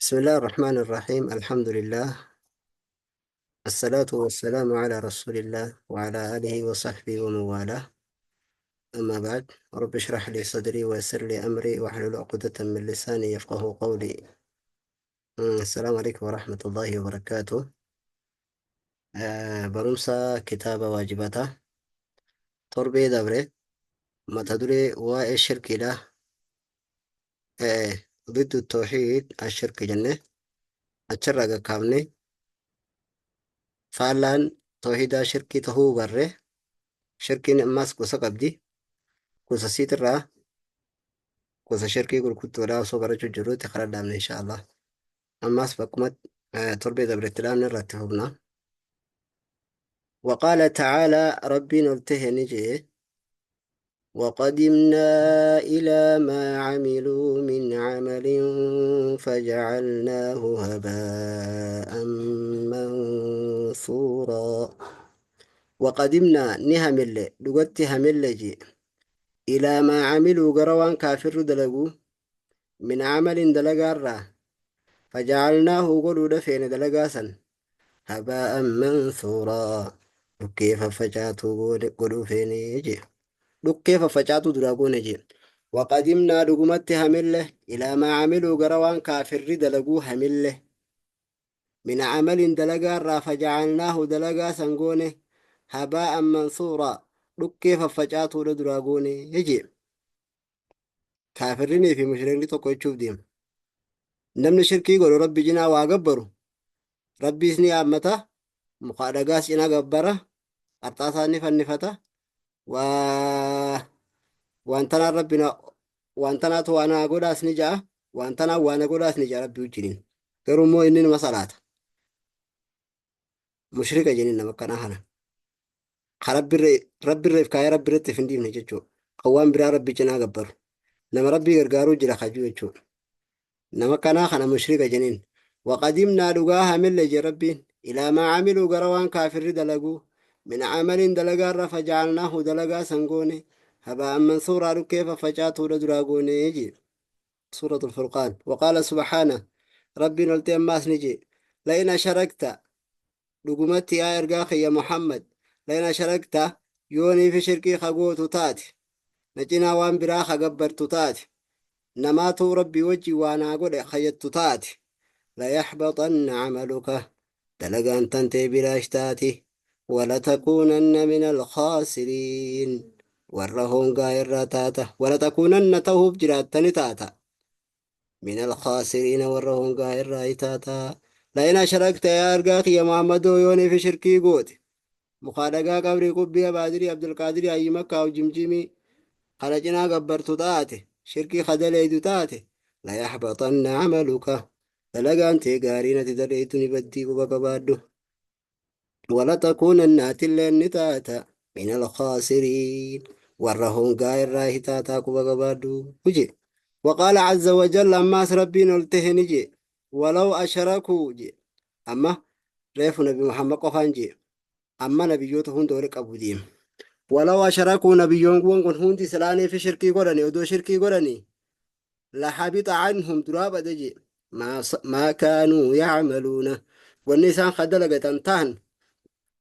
بسم الله الرحمن الرحيم. الحمد لله، الصلاة والسلام على رسول الله وعلى آله وصحبه ومن والاه. أما بعد، رب اشرح لي صدري ويسر لي أمري واحلل عقدة من لساني يفقه قولي. السلام عليكم ورحمة الله وبركاته. Barumsa kitaaba waajibataa torbee dabre mata duree waa'ee shirkiidha. ضد التوحيد الشرك jenne achirraa gakkaafne faallaan tawhiidaa shirkii tahuu barre. Shirkiin ammas gosa qabdi, gosa siitirraa gosa shirkii gurguddoodhaa osoo barachuu jirruutti karaa dhaabne. Insha Allah ammas bakkuma torbee dabretti dhaabne irratti fufna. وقال تعالى ربي oltahe ni jee: وقدمنا إلى ما عملوا من عمل فجعلناه هباء منثورا. وقدمنا ni hamille, dhugatti hamille jee, إلى ما عملوا gara waan kaafirru dalagu, من عمل dalagaarraa, فجعلناه godhuudha feene dalagaa san, هباء منثورا dhukkee faffacaatuu godhuu feene jee, dhukkee faffacaatuu duraa goone jee. وقدمنا dhugumatti hamille, إلى ما عملوا gara waan kaafirri dalaguu hamille, من عمل dalagaarraa, فجعلناه dalagaa san goone, هباء منثورا dhukkee faffacaatuudha duraa goone jee. Kaafirrinii fi mushrikni tokko jechuuf deema. Namni shirkii godhu rabbi cinaa waa gabbaru, rabbiis ni yaammata, mukaa dhagaas cinaa gabbara, qarxaasaa ni fannifata, waa waan tanaan rabbi waan tanaatu waa naa godhaas ni ja'a, waan tanaan waa na godhaas ni ja'a rabbi wajjiniin. Garuu immoo inni nama salaata. Mushrika jeniin nama akkanaa kana. Ka rabbirra if kaayee rabbi irratti if hin dhiifne jechuudha. Kan waan biraa rabbi cinaa gabbaru. Nama rabbii gargaaruu jira kajuu jechuudha. Nama kanaa kana mushrika jeniin. وقدمنا dhugaa hamille je rabbiin, إلى ما عملوا gara waan kaafirri dalagu, من عمل dalagaarra, فجعلناه dalagaa san goone, هباء منثورا dhukkee faffacaatuudha duraa goone je. سورة الفرقان. وقال سبحانه rabbiin oltee ammaas ni je: لئن أشركت dhugumatti yaa ergaa kiyya Muhammad, لئن أشركت yoonii fi shirkii kagootu taate, na cinaa waan biraa kagabbartu taate, namaatu rabbii wajji waa naa godhe kajettu taate, ليحبطن عملك dalagaan tantee bilaash taati, ولتكونن من الخاسرين warra hongaa irraa taata, ولتكونن ta'uuf jiraattani taata, من الخاسرين warra hongaa irraa taata. لئن أشركت yaa ergaa kiyya Muhammadoo yoonii fi shirkii goote, mukaa dhagaa qabrii qubbii abaadirii Abdulqaadirii hayyi makkaa jimjimii kana cinaa gabbartu taate, shirkii kadaleeydu taate, ليحبطن عملك dalagaan tee gaariin ati daleeytu ni baddii quba qabaadhu, ولتكونن atilleen ni taata, من الخاسرين warra hongaa irraa hitaataa quba qabaadhu je. وقال عز وجل ammaas rabbiin ol tahe ni je: ولو أشركوا je. Amma reefu nabi Muhammad qofaan je, amma nabiyyoota hunda wali qabu deema. ولو أشركوا nabiyyoon kun hundi islaanii fi shirkii godhani, odoo shirkii godhani, لحبط عنهم duraa bade je, ما كانوا يعملون wanni isaan kadalagatan tahan,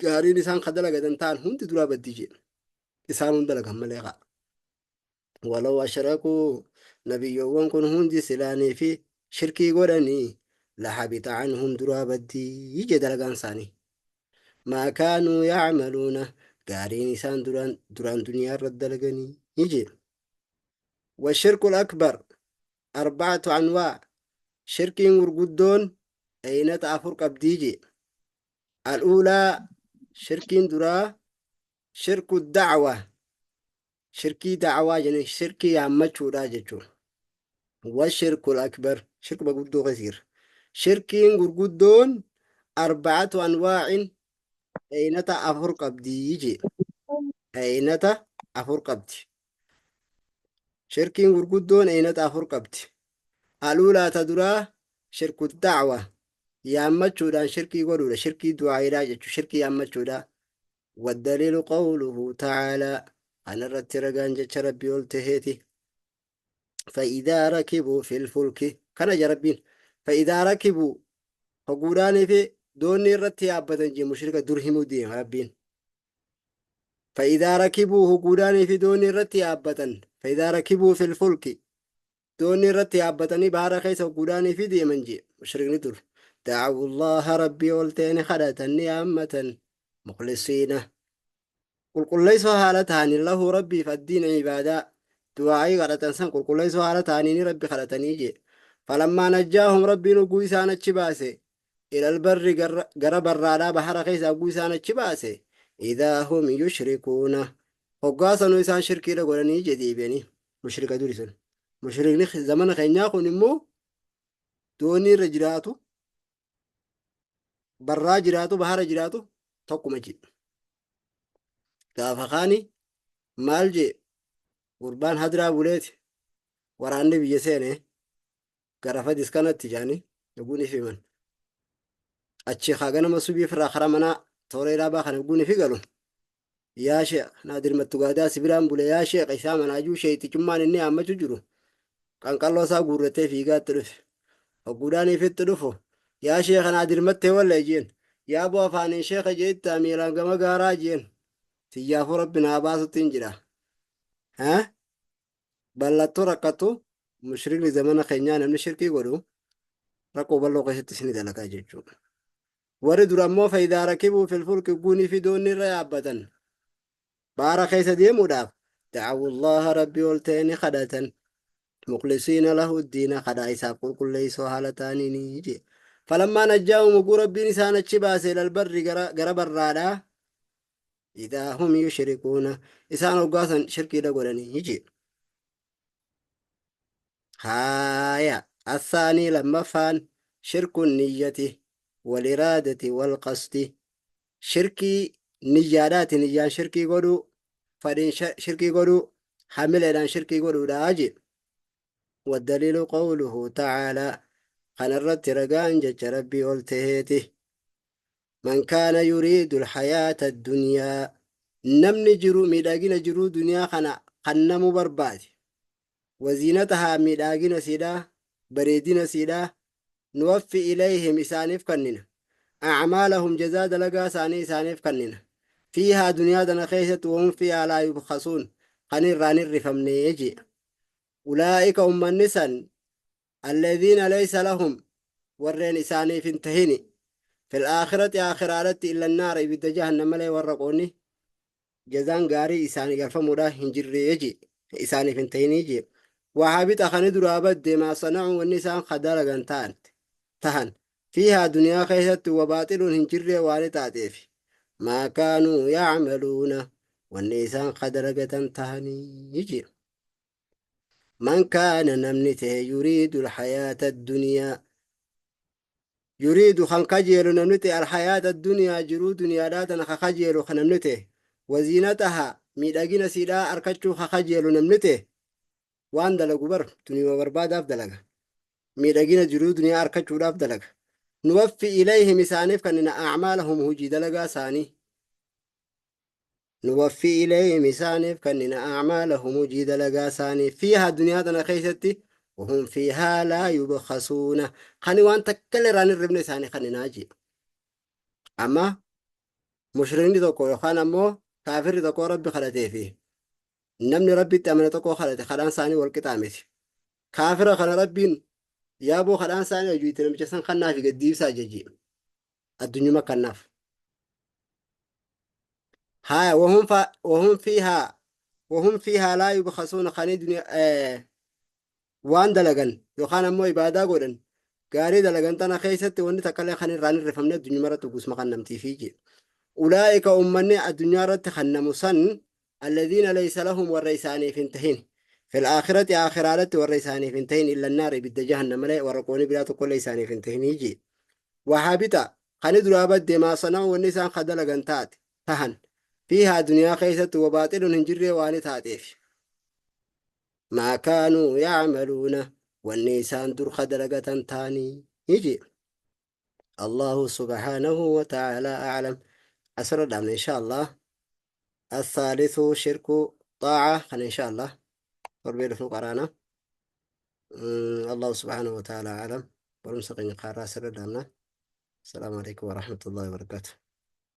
gaariin isaan kadalagatan tahan hundi duraa baddi je, isaan hunda dalagan malee qa. ولو أشركوا nabiyyoowwan kun hundi silaanii fi shirkii godhanii, لحبط عنهم duraa baddii je dalagaan isaanii, ما كانوا يعملون gaariin isaan duraan duraan duniyaa irratti dalaganii je. والشرك الأكبر أربعة أنواع shirkiin gurguddoon aynata afur qabdii je. الأولى shirkiin duraa, شرك الدعوة shirkii dacwaa jenne, shirkii yaammachuudha jechuun. والشرك الأكبر shirkuma guddoo kasiir shirkiin gurguddoon, أربعة أنواع aynata afur qabdii je, aynata afur qabdi. Shirkiin gurguddoon aynata afur qabdi. الأولى ta duraa, شرك الدعوة yaammachuudhaan shirkii godhuudha, shirkii du'aayiidhaa jechuudha, shirkii yaammachuudha. والدليل قوله تعالى kana irratti ragaan jecha rabbii ol taheeti. فإذا ركبوا في الفلك kana ja rabbiin. Fa'idaa rakibuu hoguudhaanii fi doonni irratti yaabbatan jee mushrika dur himuu deema Rabbiin. Fa'idaa rakibuu hoguudhaanii fi doonni irratti yaabbatan. Fa'idaa rakibuu fil fulki doonni irratti yaabbatanii bahara keessa hoguudhaanii fi deeman jee mushrikni dur. Da'awullaha Rabbii ol ta'e ni kadhatan ni yaammatan. Mukhlisiina qulqulleessoo haala ta'aniin lahu Rabbiif addiina ibaadaa du'aa'ii kadhatan san qulqulleessoo haala ta'anii ni Rabbi kadhatanii jee. Falammaa najjaahum Rabbiin hogguu isaan achi baase ilal barri gara barraadhaa bahara keessa hogguu isaan achi baase idaa hum yushrikuuna hoggaa sanuu isaan shirkiidha godhanii jee deebi'anii mushrika duri sun. Mushrikni zamana keenyaa kun immoo doonii irra jiraatu barraa jiraatu bahara jiraatu tokkuma jee. Gaafa kaani maal jee gurbaan hadraa buleeti waraanni biyya seene gara fadis kanatti jaani yoguun if himan. Achi haa ganama subii irraa karaa manaa tooree dhaabaa kana yoguun ifi galu. Yaa sheekh naa dirmattu gaadaa si biraan bule yaa sheekh isaa manaajuu sheeytichummaan inni haammachuu jiru qanqalloo isaa guurratee fiigaatti dhufe. Hogguudhaan ifitti dhufu yaa sheekha naa dirmattee walla jeen yaa boo afaaniin sheekha jeettaa miilaan gama gaaraa jeen tiyyaafuu rabbi naa baasutti hin jira. Ha? Ballattuu rakkattu mushrikni zamana keenyaa namni shirkii godhu rakkoo bal'oo keessatti isin dalagaa jechuudha. Warri dura ammoo faayidaa rakibuu fil fulki guunii fi doonni irra yaabbatan baara keessa deemuudhaaf da'awullaha rabbii ol ta'e ni kadhatan mukhlisiina lahu diina kadhaa isaaf qulqulleessoo haala ta'aniini jee. Falammaa najjaahum oguu rabbiin isaan achi baase ilal barri gara barraadhaa idaa hum yushrikuuna isaan hoggaasan shirkiidha godhanii jee. Haaya athaanii lammaffaan shirkun niyyati wal iraadati wal qasdi shirkii niyyaadhaati niyyaan shirkii godhuu fadhiin shirkii godhuu hamileedhaan shirkii godhuudha jee. Waddaliilu qawluhu ta'aalaa kanarratti ragaan jecha Rabbii ol taheeti. Man kaana yuriidu alhayaata addunyaa namni jiru miidhagina jiruu duniyaa kana kan namu barbaade waziinatahaa miidhaagina siidhaa bareedina siidhaa nuwaffi ilayhim isaaniif kannina acmaalahum jazaa dalagaa isaanii isaaniif kannina fiihaa duniyaa tana keessatti wahum fiihaa laa yubkhasuun kan irraan hirrifamne jee. Ulaa'ika ummanni san alladhiina laysa lahum warreen isaaniif hin tahini fil aakhirati aakhiraadhatti illa naara ibidda jahannam malee warra qoonni jazaan gaarii isaanii galfamuudha hin jirree jee isaaniif hin tahinii jee. Wahabita kani duraa badde maa sana'u wanni isaan ka dalagan tahan fiihaa duniyaa keessatti wabaaxiluun hin jirree waan taateef maa kaanuu yacmaluuna wanni isaan ka dalagatan tahanii jee. Man kaana namni ta'e yuriidu alhayaata addunyaa yuriidu kan kajeelu namni ta'e alhayaata addunyaa jiruu duniyaadhaa tana ka kajeelu kan namni ta'e waziinatahaa miidhagina siidhaa arkachuu ka kajeelu namni ta'e waan dalagu bar duniyaa barbaadaaf dalaga miidhagina jiruu duniyaa arkachuudhaaf dalaga nuwaffi ilayhim isaaniif kannina acmaalahum hujii dalagaa isaanii nuwaffi ilayhim isaaniif kannina acmaalahum hujii dalagaa isaanii fiihaa duniyaa tana keessatti wahum fiihaa laa yubkhasuuna kani waan takka illee irraan hin ribne isaanii kanninaa jee. Amma mushrikni tokko yookaan ammoo kaafirri tokko rabbi kadhatee fi namni rabbitti amane tokko kadhate kadhaan isaanii wal qixaa miti. Kaafira kana rabbiin yaaboo kadhaan isaanii ajuuti namicha san kannaafi gaddiibsaa jeji addunyuma kannaaf. Haya wahum fiihaa laa yubkhasuuna kanii duniyaa waan dalagan yookaan ammoo ibaadaa godhan gaarii dalagan tana keessatti wanni takka illee kan irraan hirrifamne addunyuma irratti gusma kan namtiifi jedhe. Ulaa'ika ummanni addunyaa irratti kan namu san alladhiina laysa lahum warra isaaniif hin tahin fil aakhirati aakhiraadhatti warra isaaniif hin tahin illa annaar ibidda jahannam malee warra qooni biraa tokkollee isaaniif hin tahinii jedhe. Wahabita kani duraa badde maa sana'u wanni isaan ka dalagan taate tahan fiihaa duniyaa keessatti wabaaxiluun hin jirree waani taateef. Maa kaanuu yacmaluuna wanni isaan dur ka dalagatan taanii jee. Allahu subhaanahu wa ta'ala a'lam. Asirra dhaabna insha Allah. Athaalithu shirku xaa'a kana insha Allah torbee dhufnu qaraana. Allahu subhaanahu wa ta'ala a'lam. Barumsa keenya kaarraa asirra dhaabna. Assalaamu alaikum warahmatullahi wabarakaatuh.